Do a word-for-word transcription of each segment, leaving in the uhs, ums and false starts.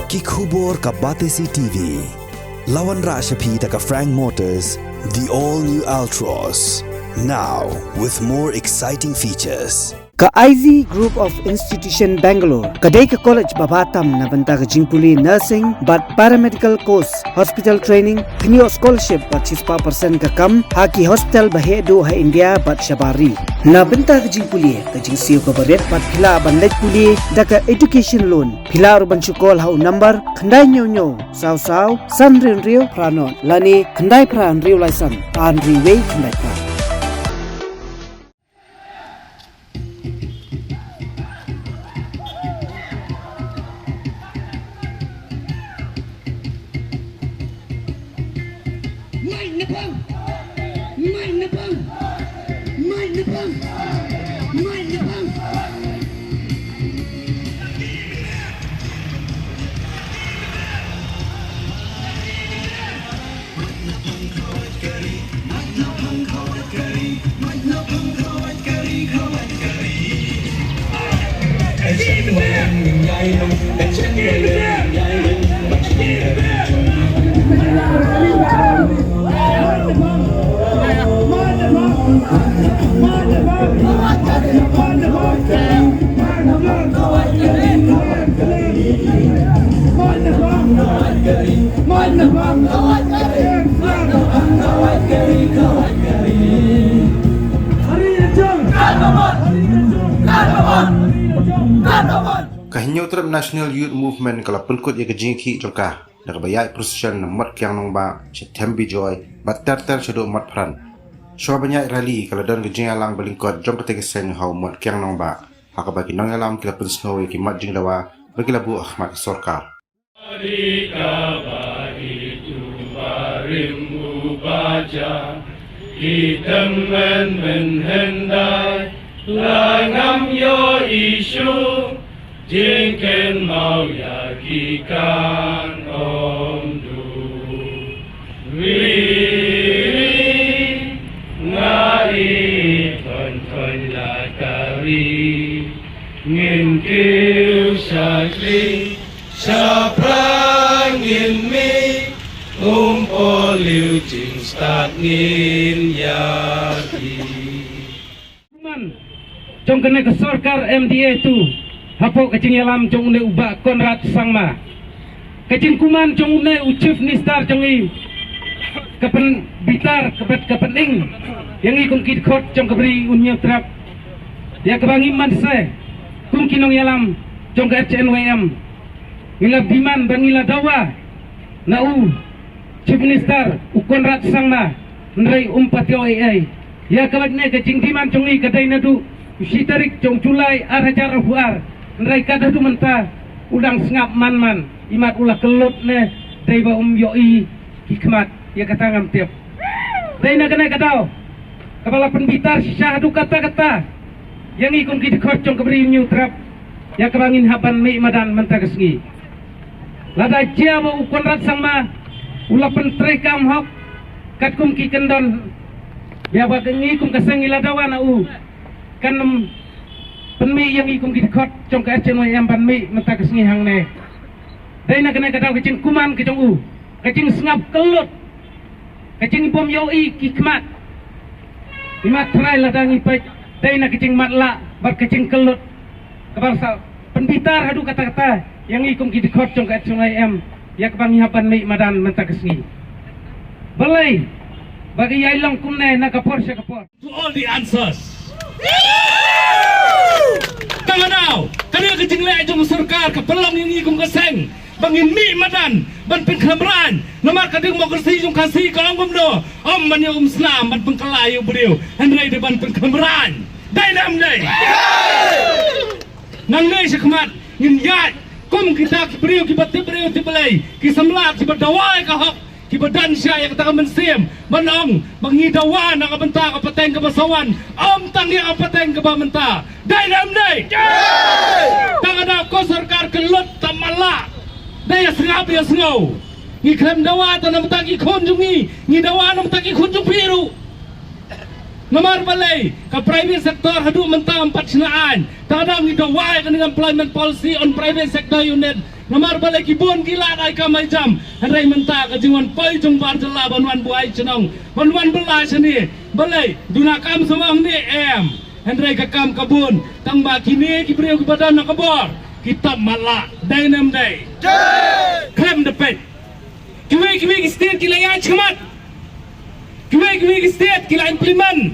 Ki khubor ka Batesi T V. La wanrah sha phi da ka Frank Motors, the all new Altroz. Now with more exciting features. Ka Ivy Group of Institution Bangalore ka dei ka college ba bha tam na bynta ka jingpule nursing bad paramedical course, hospital training, pynïoh scholarship bad shispah percent ka kam ha ki hospital ba heh duh ha India bad shabar ri. Na bynta ka jingpule, ka jingsiew kaba rit bad phi lah ban leit pule da ka education loan. Phi lah ruh ban shu call ha u number khyndai hynñiew hynñiew saw saw san hynriew hynriew phra nod lane khyndai phra hynriew lai san ar hynriew wei khyndai phra. Ka Hynñiewtrep National Youth Movement ka la pynkut ïa ka jingïakhih jong ka da kaba ïaid procession na Mot Kiang Nangbah sha Them Bijoy bad ter ter shaduh Mot Pran. Shuwa ban ïaid rally ka la don ka jingïalang ba lyngkot jong katei ka seng ha u Mot Kiang Nangbah, ha kaba ki nongïalam ki la pynsngew ïa ki mat jingdawa ba ki la buh ha khmat ka sorkar. Ri kaba itu barim uba ja, ki tymmen mynhyndai, la ngam ïohi shuh, jingkynmaw ïa ki kan ym duh. Ri, ri, nga i thon thon la ka ri, ngin kiew shakri, shaphrang ngin mih, um poh liu jingstad ngin ïa ki. Kumman jong kane ka sorkar M D A two hapoh ka jingïalam jong une u Bah Conrad Sangma. Ka jingkumman jong une u Chief Minister jong ngi ka pynbitar ka bad ka pyning ïa ngi kum ki dkhot jong ka Bri u Hynñiewtrep. Ïa kaba ngi man se kum ki nongïalam jong ka H N Y M. Ngi la demand bad ngi la dawa na u Chief Minister u Conrad Sangma, hynrei um pat ïoh ei ei. Ïa kaba ne ka jingdemand jong ngi ka dei naduh u shi tarik jong July ar hajar arphew ar, hynrei ka dei haduh mynta u dang sngap man man, imat u la kyllut ne dei ba um ïohi ki khmat, ïa kata ngam tip. Dei na kane ka daw kaba la pynbitar shisha haduh katta katta ïa ngi kum ki dkhot jong ka Bri u Hynñiewtrep, ïa kaba ngin hap ban mih madan mynta ka sngi. Lada jia ba u Conrad Sangma u la pyntreikam hok katkum ki kyndon, ïa ba ngi kum ka seng ngi la dawa na u, kan ym pynmih ïa ngi kum ki dkhot jong ka H N Y M ban mih mynta ka sngi hangne. Dei na kane ka daw ka jingkumman ka jong u, ka jingsngap kyllut, ka jingbym ïohi ki khmat. Imat trai lada ngi peit, dei na ka jingmatlah bad ka jingkyllut kaba sa pynbitar haduh katta katta ïa ngi kum ki dkhot jong ka H N Y M, ïa kaba ngi hap ban mih madan mynta ka sngi. Balei ba ka ïai long kumne na ka por sha ka por? To all the answers. Tang ka daw, kane ka jingleh jong ka sorkar ka pynlong ïa ngi kum ka seng ba ngin mih madan ban pynkhlem rain. Namar ka democracy jong ka Khasi ka ong kumno, ym ban ïa umsnam ban pynkylla ïa u briew, hynrei dei ban pynkhlem rain. Dei ne ym dei? Nangne shakhmat ngin ïaid kum kita ki briew kiba tip briew tip Blei, ki samla kiba dawa ïa ka hok, kiba don sha ïa kata ka mynsiem ban ong ba ngi dawa na ka bynta ka pateng kaba sa wan, ym tang ïa ka pateng kaba mynta. Dei ne ym dei? Tang ka daw ka sorkar ka lut ta matlah. Dei ïa sngap ïa sngew. Ngi khlem dawa tang na bynta ki khun jong ngi, ngi dawa na bynta ki khun jong phi ruh. Namar balei ka private sector haduh mynta ym pat shna aiñ. Tang dang ngi duwai kane ka employment policy on private sector unit. Namar balei ki bun ki la dei kam ai jam. Hynrei mynta ka jingwan poi jong bar jylla ban wan buaid shnong, ban wan bylla shane. Balei duna kam samang ne em. Hynrei ka kam ka bun tang ba kine ki briew ki ba don na ka bor ki tap matlah. Dei ne ym dei? Khlem da peit. Kiwei kiwei ki state ki la ïaid shakhmat. Kiwei kiwei ki state ki la implement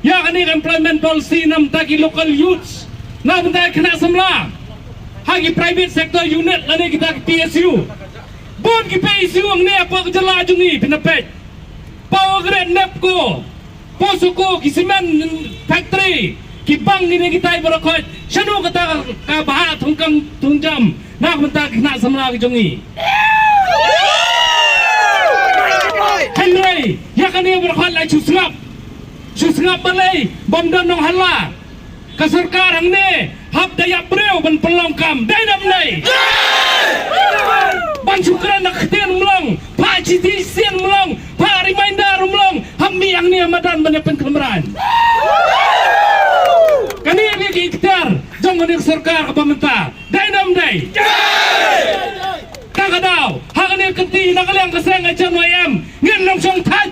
ïa kane ka employment policy na bynta ki local youths, na bynta ki khynnah samla ha ki private sector unit lane kita ki P S U. Bun ki P S U hangne hapoh ka jylla jong ngi, phin da peit. Power Grid, NEEPCO, Posoco, ki cement factory, ki bank, kine kitai baroh khoit. Shano kata ka, ka bha thungkang thungjam na ka bynta ki khynnah samla ki jong ngi? Hynrei ïa kane baroh khoit la shu sngap. Shu sngap balei? Bym don nonghala. Ka sorkar hangne hap da ïap briew ban pynlong kam. Dei ne ym dei? Ban shu kren na ka ktien ym long, phah shithi shisien ym long, phah reminder ym long, hap mih hangne ha madan ban ïa pynkhlem raiñ. Kane ne ki ikhtiar jong kane ka sorkar kaba mynta. Dei ne ym dei? Tang ka daw ha kane ka kynti na ka liang ka seng H N Y M ngin long shong thait.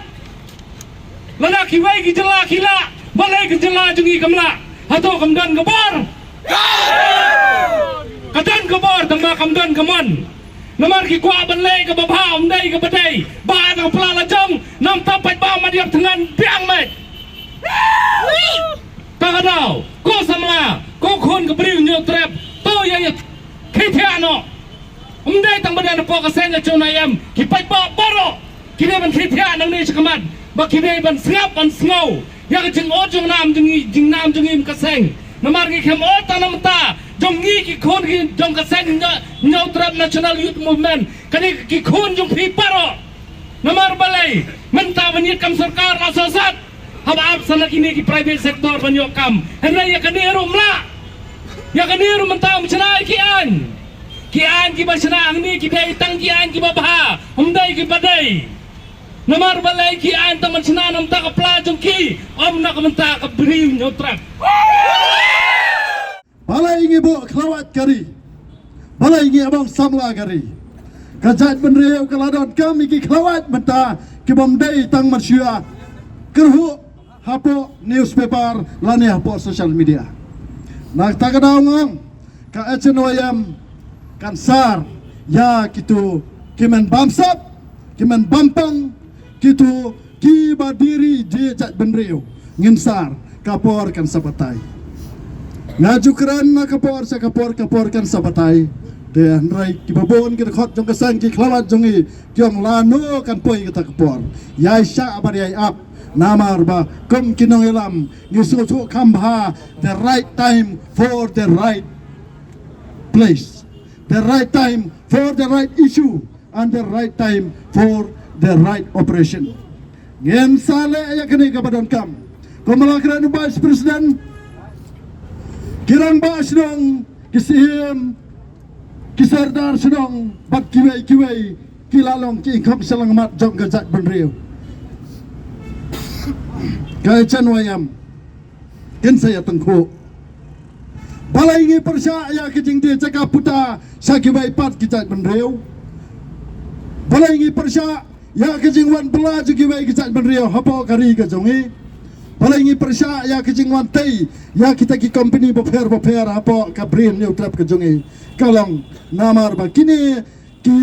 Lada kiwei ki jylla ki lah, balei ka jylla jong ngi kam lah? Hato kam don ka bor? Ka don ka bor tang ma kam don ka mon. Namar ki kwah ban leh kaba bha, ym dei kaba dei. Ba tang pla la jong, nam tam pait ba mat ïap thngan biang met. Ka ka daw ko samla, ko khun ka briew Hynñiewtrep, trep to ïa ïa khie thiah noh. Ym dei tang ba dei na pok ka seng ka chuna ïam ki paidbah baroh ki dei ban khie thiah nangne shakhmat ba ki dei ban sngap ban sngew ïa ka jingod jong nam jong ngi, jingnam jong ngi ka seng. Namar ngi khlem ot tang na bynta jong ngi ki khun ki jong ka seng Hynñiewtrep National Youth Movement, kane ki khun jong phi baroh. Namar balei mynta ban ïit kam sorkar la sosat. Haba ap sa na kine ki private sector ban ïoh kam. Hynrei ïa kane ruh ym lah. Ïa kane ruh mynta ym shna ki aiñ. Ki aiñ kiba shna hangne ki dei tang ki aiñ kiba bha, ym dei kiba dei. Namar balei ki aiñ tang ban shna na bynta ka pla jong ki, ym na ka bynta ka briew Hynñiewtrep. Balei ngi buh khlawait ka ri? Balei ngi ïa bong samla ka ri? Ka jaitbynriew ka la donkam ïa ki khlawait mynta ki bym dei tang ban shu ïa kyrhuh hapoh newspaper lane hapoh social media. Na kata ka daw nga ong ka H N Y M kan sar ïa kito ki men bamsap, ki men bampang, kito kiba diri jait bynriew. Ngin sar, ka por kan sa batai. Nga ju kren na ka por sha ka por, ka por kan sa batai. Te hynrei kiba bun ki dkhot jong ka seng ki khlawait jong ngi ki ong lano kan poi kata ka por. Ïai shah bad ïai ap. Namar ba kum ki nongïalam ngi sngewthuh kham bha, the right time for the right place, the right time for the right issue, and the right time for the right operation. Ngin sa leh ïa kane kaba donkam. Kumba la kren u Vice President, ki rangbah shnong, ki syiem, ki sordar shnong bad kiwei kiwei ki la long ki ingkhong shyllangmat jong ka jaitbynriew. Ka H N Y M kin sa ïa tyngkhuh. Balei ngi pyrshah ïa ka jingdie jaka puta sha kiwei pat ki jaitbynriew? Balei ngi pyrshah ïa ka jingwan bylla jong kiwei ki jaitbynriew hapoh ka ri ka jong ngi? Balei ngi pyrshah ïa ka jingwan tei ïa kita ki kompeni bapher bapher hapoh ka Bri Hynñiewtrep ka jong ngi? Ka long namar ba kine ki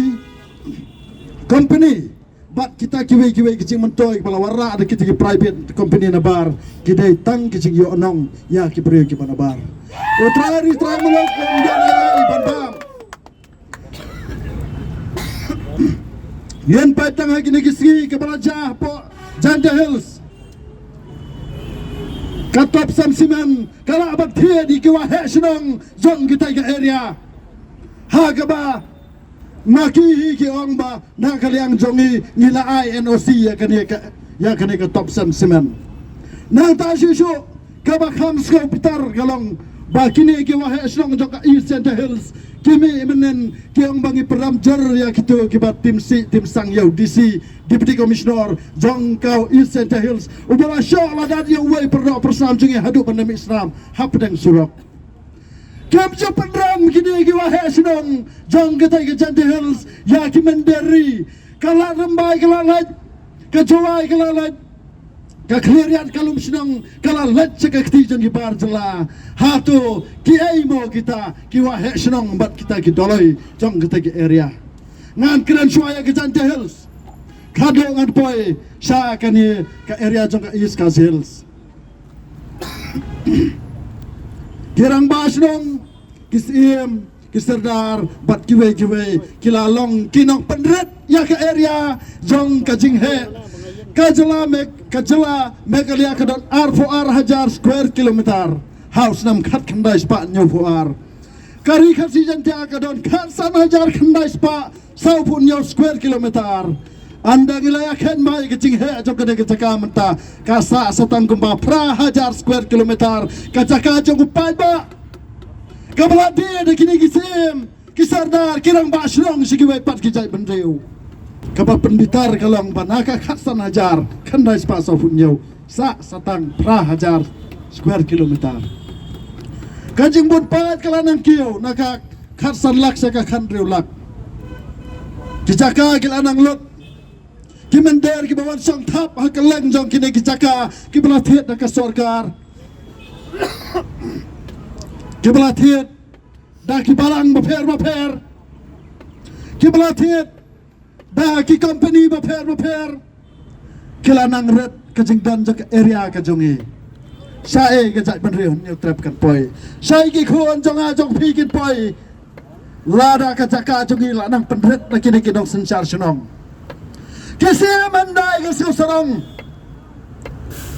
kompeni bad kita kiwei kiwei ki jingmyntoi ba la wanrah da kita ki private company nabar, ki dei tang ki jingïohnong ïa ki briew kiba nabar. U Trai ri Trai muluk um don ai ban bam. Ngin peit tang ha kine ki sngi kiba la jia hapoh Jaintia Hills. Ka Topcem Cement ka la ban thied ïa ki waheh shnong jong kita ka area. Ha kaba ma ki hi ki ong ba na ka liang jong ngi ngi la ai N O C ïa kane ka, ïa kane ka Topcem Cement. Nangta shuh shuh kaba kham sngewbitar ka long ba kine ki waheh shnong jong ka East Jaintia Hills ki mih mynnin ki ong ba ngi pyrshang jer ïa kito kiba tim sih tim sang ïa u D C, Deputy Commissioner jong ka East Jaintia Hills, uba la shoh la dat ïa uwei u pyrdoh pyrsam jong ngi haduh ban da mih snam hapdeng surok. Kim ju pynrem kine ki waheh shnong jong katei ka Jaintia Hills ïa ki mynder ri. Ka Lad Rymbai ka la leit, ka Jowai ka la leit, ka Khliehriat ka Lumshnong ka la leit sha ka kti jong ki bar jylla. Hato kiei mo kita ki waheh shnong bad kita ki dolloi jong katei ka area? Ngan kren shuwa ïa ka Jaintia Hills, khatduh ngan poi sha kane ka area jong ka East Khasi Hills. Ki rangbah shnong, ki syiem, ki sordar bad kiwei kiwei ki la long ki nongpynrit ïa ka area jong ka jingheh. Ka jylla Meg-, ka jylla Meghalaya ka don arphew ar hajar square kilometer. Ha u snem khatkhyndai spah hynñiewphew ar. Ka Ri Khasi Jaiñtia ka don khatsan hajar khyndai spah sawphew hynñiew square kilometer. Ynda ngi la ïa khein bha ïa ka jingheh jong kane ka jaka mynta, ka sah sa tang kumba phra hajar square kilometer ka jaka jong u paidbah, kaba la die da kine ki syiem, ki sordar, ki rangbah shnong sha kiwei pat ki jaitbynriew. Kaba pynbitar ka long ba na ka khatsan hajar khyndai spah sawphew hynñiew, sah sa tang phra hajar square kilometer. Ka jingbun paid ka la nang kiew na ka khatsan lak sha ka khathynriew lak. Ki jaka ki la nang lut. Ki mynder kiba wan shong thap ha kylleng jong kine ki jaka kiba la thied da ka sorkar, kiba la thied da ki balang bapher bapher, kiba la thied da ki company bapher bapher, ki la nang rit ka jingdon jong ka area ka jong ngi. Shaei ka jaitbynriew Hynñiewtrep kan poi? Shaei ki khun jong nga jong phi kin poi? Lada ka jaka jong ngi la nang pynrit na kine ki nongsynshar shnong. Ki syiem, ynda ka sngewsarong,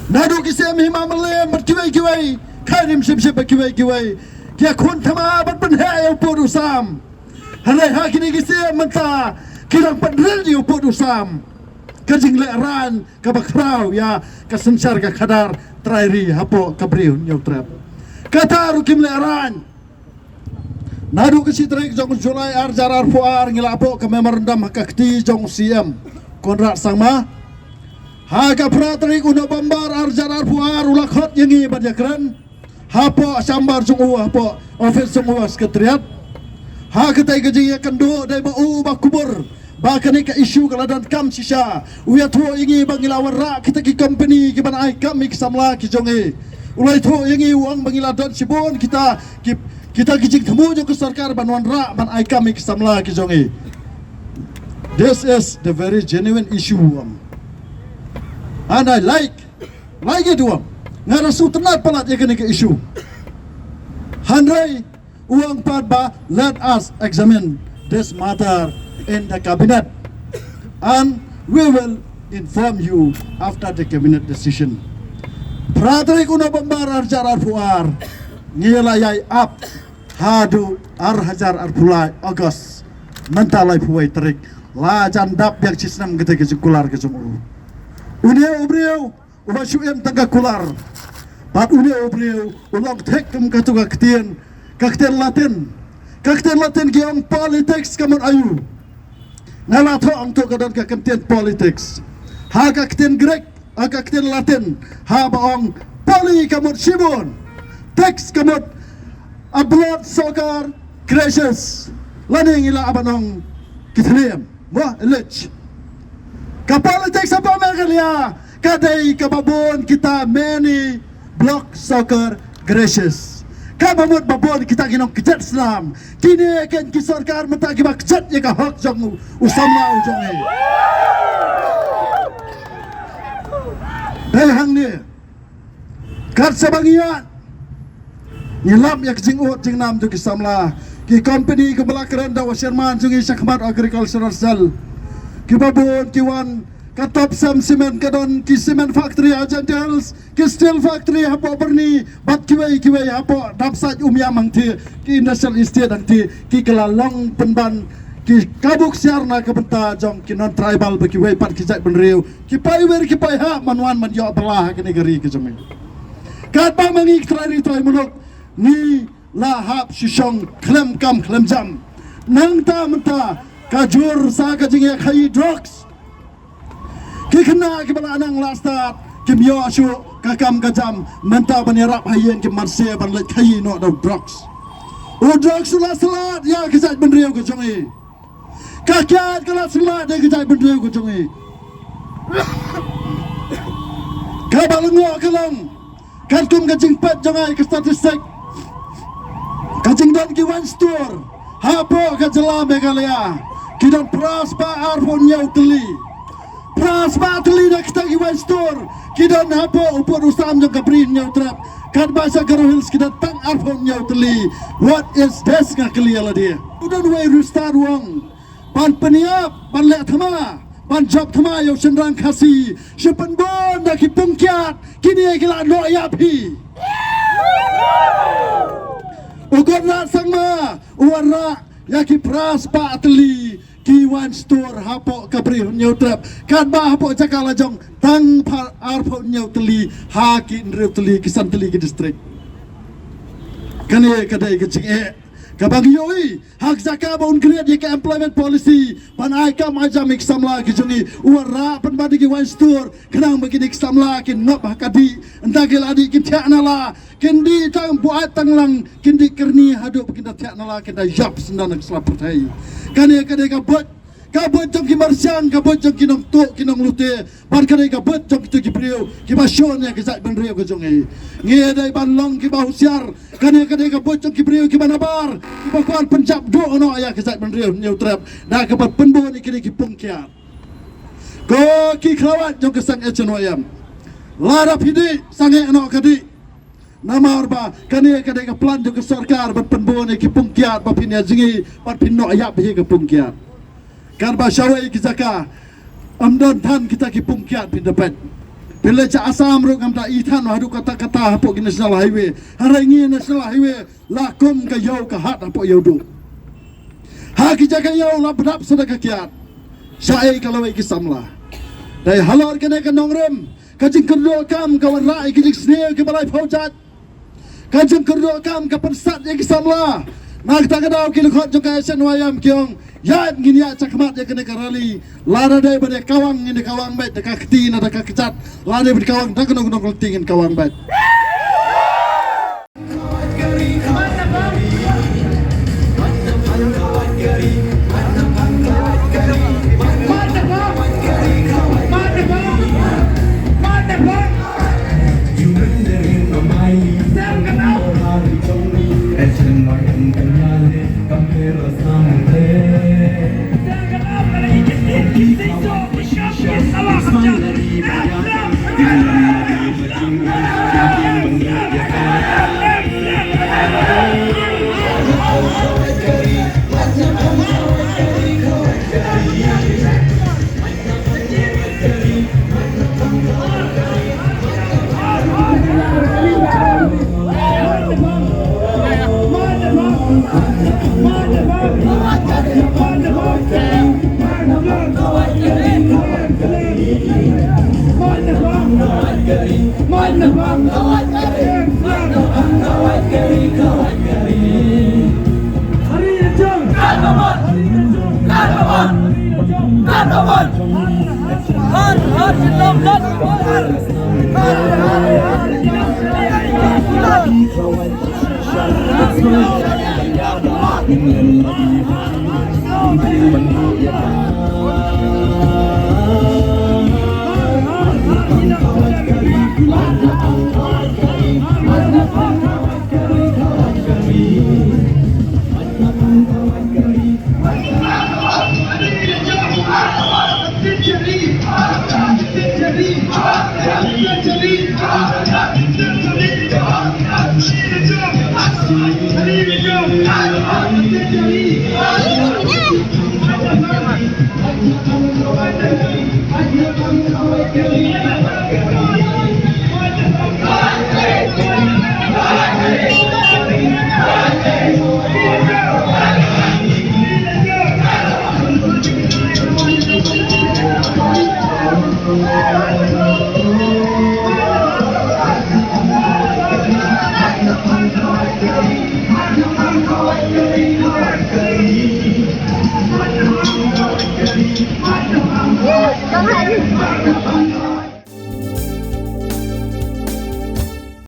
naduh ki syiem Hima Mylliem bad kiwei kiwei, Khairim Shipship bad kiwei kiwei, ki ïakhun thma bad pynheh ïa u pud u sam. Hynrei ha kine ki syiem mynta ki dang pynrit ïa u pud u sam. Ka jinglehrain kaba khraw ïa ka synshar ka khadar trai ri hapoh ka Bri u Hynñiewtrep. Kata ruh kim lehrain. Naduh ka shi tarik jong July ar hajar arphew ar ngi la buh ka memorandum ha ka kti jong u C M Conrad Sangma. Ha ka phra tarik u November ar hajar arphew ar u la khot ïa ngi ban ïakren hapoh chamber jong u, hapoh office jong u, Secretariat. Ha katei ka jingïakynduh dei ba u ba kubur ba kane ka issue ka la donkam shisha. U ïathuh ïa ngi ba ngi la wanrah kita ki company kiban ai kam ïa ki samla ki jong ngi. U la ïathuh ïa ngi, u ong ba ngi la don shibun kita ki, kita ki jingthmu jong ka sorkar ban wanrah ban ai kam ïa ki samla ki jong ngi. This is the very genuine issue, u ong. And I like, like it, u ong. Nga da sngewtynnat palat ïa kane ka issue. Hynrei u ong pat ba, "Let us examine this matter in the cabinet and we will inform you after the cabinet decision." Phra tarik u November ar hajar arphew ar ngi la ïai ap haduh ar hajar arphew lai August. Mynta laiphew wei tarik, la jan dap biang shi snem katei ka jingkular ka jong u. Une u briew uba shu im tang ka kular. Bad une u briew u long thik kum katu ka ktien, ka ktien Latin. Ka ktien Latin ki ong politics ka mut aïu. Nga la thoh hangto ka don ka ktien politics. Ha ka ktien Greek, ha ka ktien Latin, haba ong poly ka mut shibun, tex ka mut a blood soccer crashes. Lane ngi lah ban ong ki thliem. Mo, elec. Ka politics hapoh Meghalaya ka dei kaba bun kita many block soccer crashes. Kaba mut ba bun kita ki nongkjat snam. Kine ken ki sorkar mynta kiba kjat ïa ka hok jong u, u samla u jong ngi. Dei hangne. Kat shaba ngi ïaid, ngi lap ïa ka jingud jingnam jong ki samla. Ki company kiba la kren da u chairman jong ngi shakhmat Agricultural Cell, kiba bun ki wan. Ka Topcem Cement ka don ki cement factory ha Jaintia Hills, ki steel factory hapoh Byrni, bad kiwei kiwei hapoh Dapsait Umiam hangtei, ki industrial estate hangtei, ki kylla long pynban ki kabu ksiar na ka bynta jong ki non tribal bad kiwei pat ki jaitbynriew. Ki paiwir ki paihap ban wan ban ïoh bylla ha kane ka ri ka jong ngi. Katba ma ngi ki trai ri trai muluk, Ngi la hap shu shong khlem kam khlem jam. Nangta mynta ka jur sa ka jingïakhaïi drugs. Ki khynnah kiba la nang la stad kim ïoh shuh ka kam ka jam, mynta ban ïarap ha ïing ki marse ban leit khaïi noh da u drugs. U drugs u la slad ïa ka jaitbynriew ka jong ngi. Ka kiad ka la slad ïa ka jaitbynriew ka jong ngi. Kaba lyngngoh ka long, katkum ka jingpeit jong nga ïa ka statistic, ka jingdon ki wine store hapoh ka jylla Meghalaya ki don phra spah arphew hynñiew tylli. Phra spah tylli na kita ki wine store ki don hapoh u pud u sam jong ka Bri Hynñiewtrep. Katba sha Garo Hills ki don tang arphew hynñiew tylli. What is this, nga kylli ïa lade? U don wei u stad u ong ban pynïap, ban leh thma, ban jop thma ïa u shynrang Khasi. Shu pynbun da ki pung kiad, kine ki la noh ïap hi. U Conrad Sangma u wanrah ïa ki phra spah tylli ki wine store hapoh ka Bri Hynñiewtrep. Katba hapoh jaka la jong tang phra arphew hynñiew tylli ha ki hynriew tylli ki san tylli ki district. Kane ka dei ka jingeh kaba ngi ïohi. Ha ka jaka ba un create ïa ka employment policy ban ai kam ai jam ïa ki samla ki jong ngi, u wanrah pynban ïa ki wine store khnang ba kine ki samla kin ngop ha ka dih. Ynda ki la dih kin thiah na la, kin dih tang buaid tang lang, kin dih kyrni haduh ba kin da thiah na la, kin da ïap syndon na ka sla pyrthei. Kane ka dei ka buit, ka buit jong ki marsiang, ka buit jong ki nongtuh ki nonglute. Bad ka dei ka buit jong kito ki briew kiba shun ïa ka jaitbynriew ka jong ngi. Ngi dei ban long kiba husiar. Kane ka dei ka buit jong ki briew kiba nabar, kiba kwah pynjah duh noh ïa ka jaitbynriew Hynñiewtrep da kaba pynbun ïa kine ki pung kiad. Ko ki khlawait jong ka seng H N Y M, lada phi dih, sangeh noh ka dih. Namar ba kane ka dei ka plan jong ka sorkar ban pynbun ïa ki pung kiad ba phin ïa jngi, ba phin noh ïap hi ka pung kiad. Katba shawei ki jaka ym don than kita ki pung kiad, phin da peit. Phin leit sha Assam ruh ngam da i than haduh katta katta hapoh ki national highway. Hynrei ngi national highway la kum ka ïew ka hat hapoh ïewduh. Ha ki jaka ïew la bdap sa da ka kiad. Shaei ka lawei ki samla? Dei halor kane ka nongrim, ka jingkyrduh kam ka wanrah ïa ki jingsniew kiba laiphew jait. Ka jingkyrduh kam ka pynsat ïa ki samla. Na kata ka daw ki lyngkhot jong ka H N Y M ki ong, ïaid ngin ïaid shakhmat ïa kane ka rally. Lada dei ban ïa kawang ngin ïa kawang beit da ka kti ne da ka kjat. Lada dei ban kawang da kano kano ka lynti ngin kawang beit.